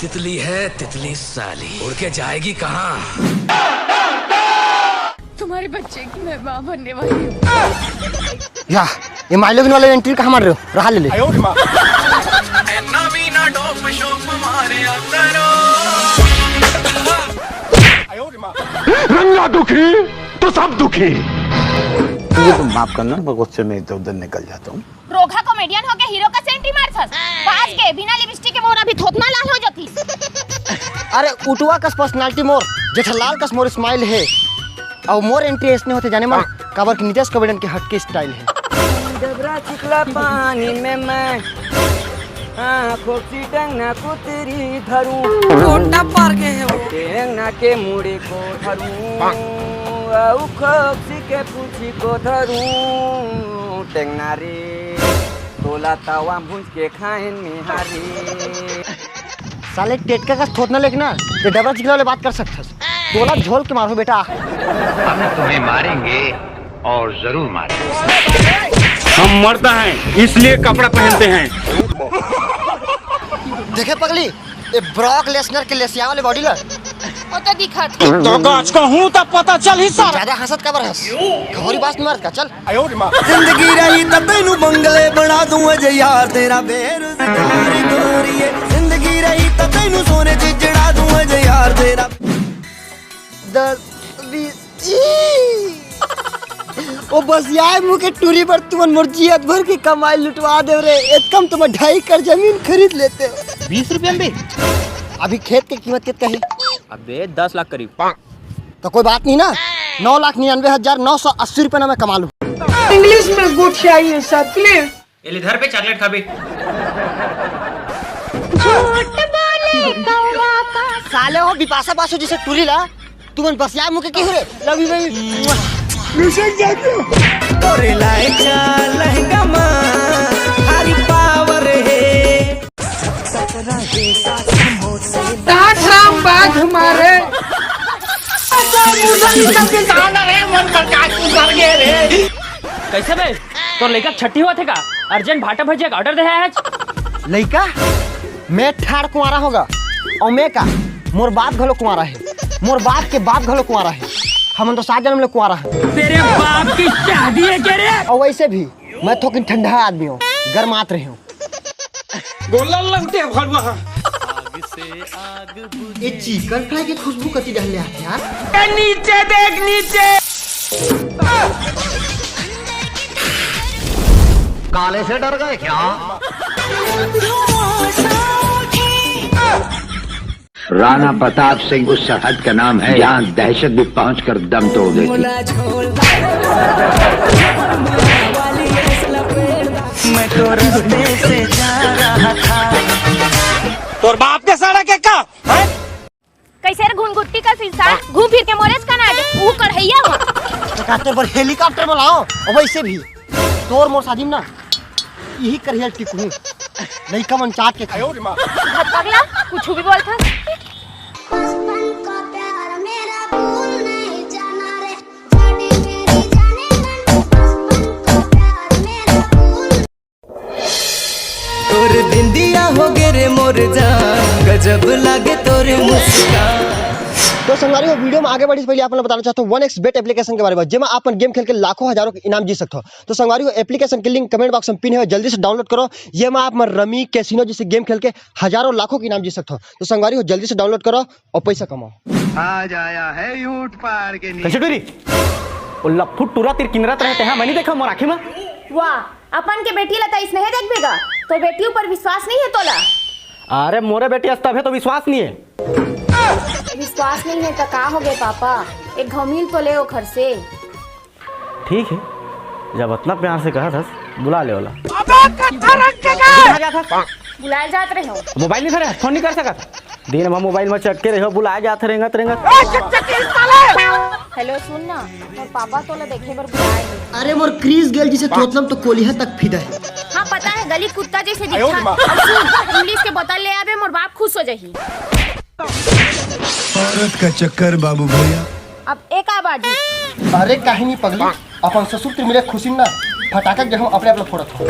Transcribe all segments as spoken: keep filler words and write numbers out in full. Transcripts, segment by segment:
तितली है तितली साली, उड़ के जाएगी कहाँ? तुम्हारे बच्चे की मैं माँ बनने वाली हूँ। या, ये माइलोगिन वाले एंट्री कहाँ मार रहे हो? रहा ले ले। नवीना डोप शोप मारे अंदरो। रंगा दुखी तो सब दुखी। मुझे तो माफ करना, मैं गुस्से में इधर उधर निकल जाता हूँ। रोगहा कॉमेडियन होके हीरो का सेंटी मारथस। बाज के बिना लिपस्टिक के मोर अभी थोथना लाल हो जाती। अरे उटवा कस पर्सनालिटी मोर, जेठालाल कस मोर स्माइल हे। अउ मोर एंट्री ऐसने होथे जाने मन, काबर कि नितेश कॉमेडियन के हटके स्टाइल हे। डबरा चिखला पानी में मैं हाँ खोपसी टंगना कुतरी धरूं। कोटा पार गए हैं वो। टेंगना के मुड़ी को धरूं, अउ खोपसी के पूछी को धरूं। टेंगना रे तोला तवा भूंज के खाएन निहारी। साले टेटका का थोथना लेके ना, ये डबरा चिखला वाले बात कर सकथस। तोला झोल के मारो बेटा। हम तुम्हें मारेंगे और जरूर मारेंगे। हम मरता है इसलिए कपड़ा पहनते हैं। देखे पगली, ये ब्रॉक लेसनर के लेसिया वाले बॉडी ला। वो तो दिखत। तो गाछ को हूँ तब पता चल ही सारा। ज्यादा हंसत काबर हंस? घोरी बास नहीं मारत का, चल। जिंदगी रही तो तेनू बंगले बना दूं अजे यार तेरा बेरोजगारी गोरीए। जिंदगी रही तो तेनू सोने च जड़ा दूं अजे यार तेरा। दस, बीस, ई। ओ बस यार मुँह के टूरी पर तुमन मोर जियत भर के कमाई लुटवा दे रे। एतकम तो मैं ढाई एकड़ जमीन खरीद लेते। बीस रुपया में भी? अभी खेत के कीमत कितना है? अबे दस लाख करीब। तो कोई बात नहीं ना, नौ लाख निन्यानवे हजार नौ सौ अस्सी रुपये ना मैं कमा लूँ। इंग्लिश में गुड चाहिए सर, प्लीज। ये ले धर बे, चॉकलेट खा बे। साले हो बिपाशा बासु जैसे टूरी ला, तुमन बसिया मुँह के की हो रे? लव यू बेबी। तोरे लाए चा लहंगा मा हरी पावर है। टाट राम बाज हमारे। कैसे बे? तोर लइका छट्टी होवत हे का? अर्जेंट भाटा भजिया का ऑर्डर दे हे आज। लइका? मैं ठाड़ कुंवारा होगा। अउ मैं का? मोर बाप घलो कुंवारा हे। मोर बाप के बाप घलो कुंवारा हे। हमन तो सात जनम ले कुंवारा हे। तेरे बाप की शादी है क्या रे? अउ वैसे भी मैं थोकिन ठंडा आदमी हूँ, गरमात रहे हूँ। गोला लंगटे भरवा। ये चिकन फ्राई की खुशबू कति डहर ले आथे यार। नीचे देख, नीचे। काले से डर गए क्या? राणा प्रताप सिंह उस सरहद का नाम है जहां दहशत भी पहुंचकर दम तोड़ देती। मैं तो रस्ते से जा रहा था। तोर बाप के सड़क है का? कैसे रे घुनगुट्टी का इंसान घूम फिर के मोरेच कना दे। वो कढ़ैया हुआ। तो कहते पर हेलीकॉप्टर बुलाओ। और वैसे भी तोर मोर शादी में ना यही करियल टिकू। लइका मन चाट के खाए। पगला कुछ भी बोलता। तोर बिंदिया हो गे रे मोर जान, गजब लागे तोर मुस्कान। तो संगवारी हो, वीडियो में आगे बढ़े से पहले आप लोग बताना चाहता हूँ वन एक्स बेट एप्लीकेशन के बारे में, जेमा आप मन गेम खेल के लाखों हजारों के इनाम जीत सकते हो। तो संगवारी हो, एप्लीकेशन के लिंक कमेंट बॉक्स में पिन है, जल्दी से डाउनलोड करो। ये में आप मन रमी कैसीनो जैसे गेम खेल के हजारों लाखों के इनाम जीत सकते हो। तो संगवारी हो, जल्दी से डाउनलोड करो और पैसा कमाओ। आज आया है ऊंट पहाड़ के नीचे। कैसे डरी? वो लफुट टूरा तिर किनरत रहते हैं, मैं नहीं देखा मोर आँखी में। वाह, अपन के बेटी ला त इसने देखबे गा। तो बेटी ऊपर विश्वास नहीं है तोला? अरे मोरे बेटी अस तभे तो विश्वास नहीं है। विश्वास नहीं है तो का हो गए पापा, एक घमील तो ले ओखर से। ठीक है, जब इतना प्यार से कहा था, बुला ले वाला। बुलाए जात रहे हो। मोबाइल नहीं धरे, फोन नहीं कर सका था। दिन भर मोबाइल में चक्के रहे हो, बुलाए जात रेंगत रेंगत। हेलो सुन ना, मोर पापा तोला देखे बर बुलाए हे। अरे मोर क्रीज गेल जिसे थोतलम तो कोलिहा तक फिदा है। हाँ पता है, गली कुत्ता जैसे दिखता। अब सुन, इंग्लिश के बोतल ले आबे, मोर बाप खुश हो जाही। औरत का चक्कर बाबू भैया। अब एक आ बाजी। अरे काहे नहीं पगली, अपन ससुर तिर मिले खुशी में ना फटाका के जगह अपने आप ला फोड़त हव।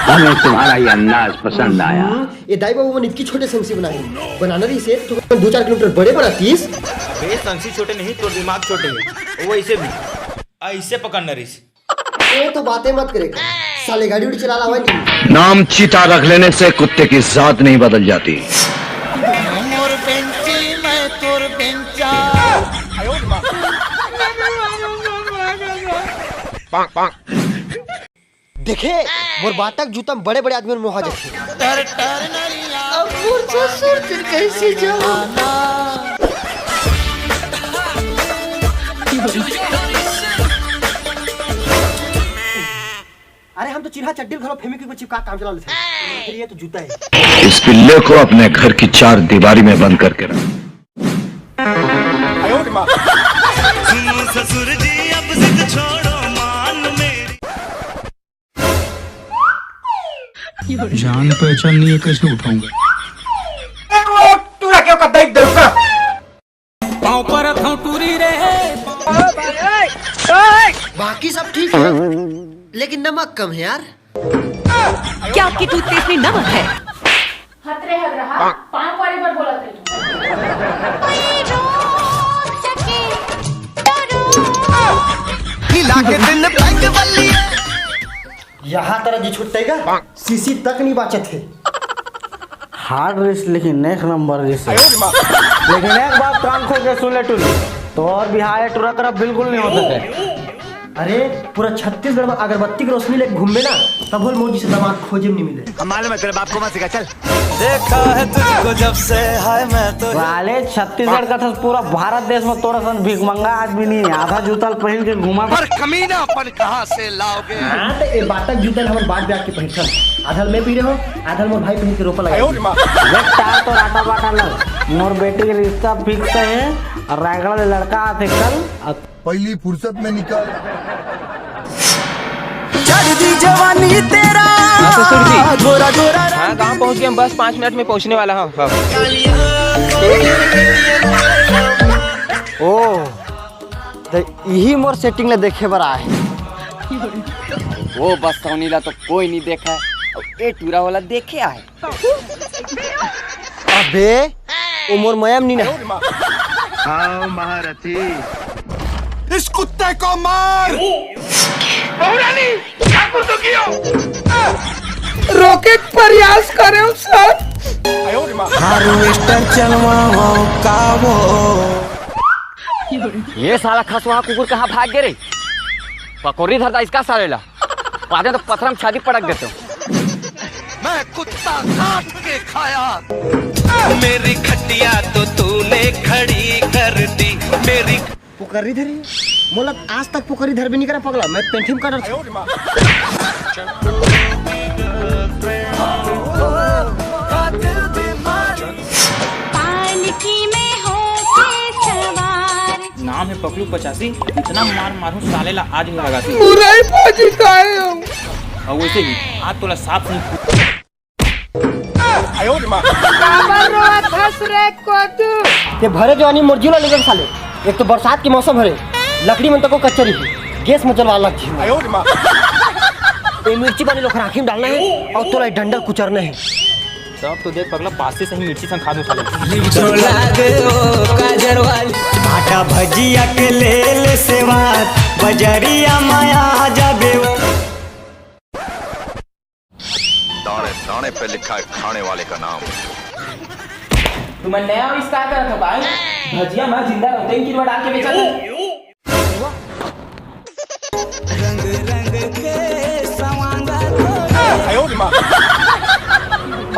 हमें तुम्हारा ये अंदाज पसंद आया। हम्म, ये दाई बाबू मन इतकी छोटे संसी बनाए, बनाना रहिसे तो दो चार किलोमीटर बड़े बनातीस। अबे संसी छोटे नहीं, तो दिमाग छोटे है, वो ऐसे भी ऐसे पकड़ना रहिसे। ये तो बातें मत करे कर। साले गाड़ी उड़ी चला लावा नहीं। नाम चीता रख लेने से कुत्ते की जात नहीं बदल जाती। मोर बेंची, मैं तोर बेंचा। देखे, मोर बाटक जूता में बड़े-बड़े आदमी मन मोहा जाथे। अब मोर ससुर के कैसे जाऊं? अरे, हम तो चिरहा चड्डी घलो फेमी के चिपका काम चला लेथे। फिर ये तो जूता है। इस पिल्ले को अपने घर की चार दीवारी में बंद करके रख। सुनो ससुर जी, अब जिद छोड़ो, मान मेरी। जान पहचान नहीं है, कैसे उठाऊंगा? पाँव पर थौटुरी रे। बाकी सब ठीक है, लेकिन नमक कम है यार। क्या आपकी टूथपेस्ट में नमक है? हतरे हगरहा, पाँव पारे बर बोलत रही। हिला के दिन पैग बल्ली। यहाँ तरह जी छुट्टेगा, सीसी तक नहीं बाचत है। हार्ड रिस लेकिन एक नंबर रिस है। लेकिन एक बात कान खोल के सुन ले टुरी, तो और बिहार टुरा तरफ बिल्कुल नहीं हो सके। अरे, पूरा छत्तीसगढ़ में अगरबत्ती की रोशनी लेके घूमे ना, तब होल मोर जैसे दामाद खोजे में नहीं मिले। हम मालूम है तेरे बाप को मत सिखा, चल। देखा है तुझको जब से, हाय मैं तो। वाले छत्तीसगढ़ का था, पूरा भारत देश में तोरा सन भीख मंगा आदमी नहीं है। आधा जूता पहन के घूमा। पर कमीनापन कहाँ से लाओगे? हाँ, तो ये बाटक जूता हमर बात ब्याह के पहिरथन। आधल मैं पी रहे हो, आधल मोर भाई पहन के रोपा लगा। अरे तार तो राटा बाटा लग। मोर बेटी के रिश्ता फिक्स है और रायगढ़ ले लड़का आथे कल। पहली फुर्सत में निकल। चढ़ दी जवानी तेरा। हाँ, ससुर जी। गोरा गोरा हाँ, गांव पहुंच गए हम, बस पाँच मिनट में पहुंचने वाला हूँ। हाँ। ओ, तो यही मोर सेटिंग ले देखे बर आए। वो बस सौनी ला तो कोई नहीं देखा है, ए टूरा वाला देखे आए। अबे, ओ मोर मयम नी ना। आओ महारथी। इस कुत्ते को मार। रोके के प्रयास करे सर। हार्वेस्टर चलवाओ का वो। ये साला खसवा कुकुर कहाँ भाग गए रे? पकौड़ी धरता इसका साले ला। पादे तो पथरा में छाती पटक देते हो। मैं कुत्ता काट के खाया। मेरी खटिया तो तूने खड़ी कर दी। मेरी पुकरी धरी। मोला आज तक पुकरी धर भी नहीं करा पगला। मैं पेंठिम काट। पालकी में होके सवार। नाम है पकलू पचासी, इतना मार मारू साले ला आज ही लगा दी। मुरई भाजी खाए हम। और वैसे भी आज तोला साफ नहीं। काबर रोवत हस रे कोदू? ते भरे जवानी मोर जीव ला लेकर साले। एक तो बरसात के मौसम हरे, लकड़ी मन तको कच्चा रही, गैस में जलवा लग जी। ए मिर्ची पानी लोग आँखी में डालना है और तोला डंडल कुचरना है। तब तो देख पगला, पास से सही मिर्ची संग खा दो साले। लिपटो लागे ओ काजर वाली, आटा भजिया के ले ले सेवार, बजरिया माया आ जाबे ओ। दाने दाने पे लिखा है खाने वाले का नाम। तुम नया आविष्कार करा था भाई, भजिया माँ जिंदा रहते हैं, किलो डाल के बेचा था। रंग रंग के सवांगा।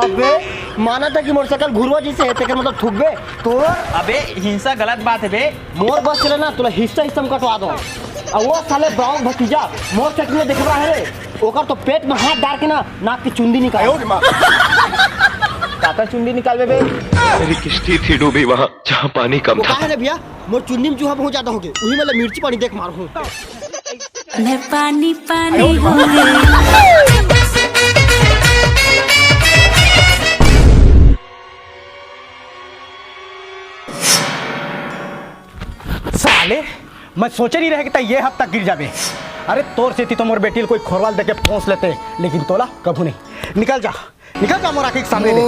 अबे, माना था कि मोटरसाइकिल घुरवा जैसे है, तेकर मतलब थूकबे तो। अबे, हिंसा गलत बात है बे। मोर बस चले ना, तोला हिस्सा हिस्सा में कटवा दो। और वो साले ब्राउन भतीजा मोर चटनी में देख रहा है रे, ओकर तो पेट में हाथ डाल के ना नाक की चुंदी निकाल। काकर चुंदी निकालबे बे? मेरी किश्ती थी डूबी वहाँ जहाँ पानी कम वो था। कहा है रे भैया, मोर चुन्नी में चूहा बहुत ज्यादा हो गए, वही मतलब मिर्ची पानी देख मार हूँ। मैं पानी पानी हो गई। साले मैं सोचे नहीं रहे कि तैं ये हद तक गिर जाबे। अरे, तोर सेती तो मोर बेटी ल कोई खोरवाल देके पोंस लेते, लेकिन तोला कभू नहीं। निकल जा, निकल जा मोर आँखी के सामने ले।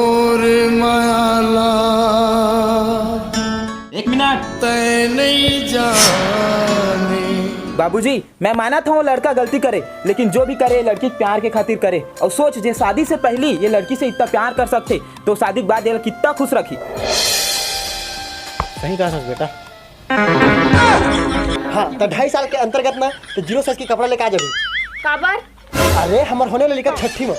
एक मिनट। बाबूजी, मैं मानत हूँ लड़का गलती करे, लेकिन जो भी करे लड़की के प्यार के खातिर करे। और सोच, जे शादी से पहली ये लड़की से इतना प्यार कर सकथे, तो शादी के बाद ये कितना खुश रखी। सही कहा बेटा। हाँ, तो ढाई साल के अंतर्गत ना, तो जीरो साइज के कपड़ा लेके आ जाबे। काबर? अरे, हमर होने वाला लड़का छठी में।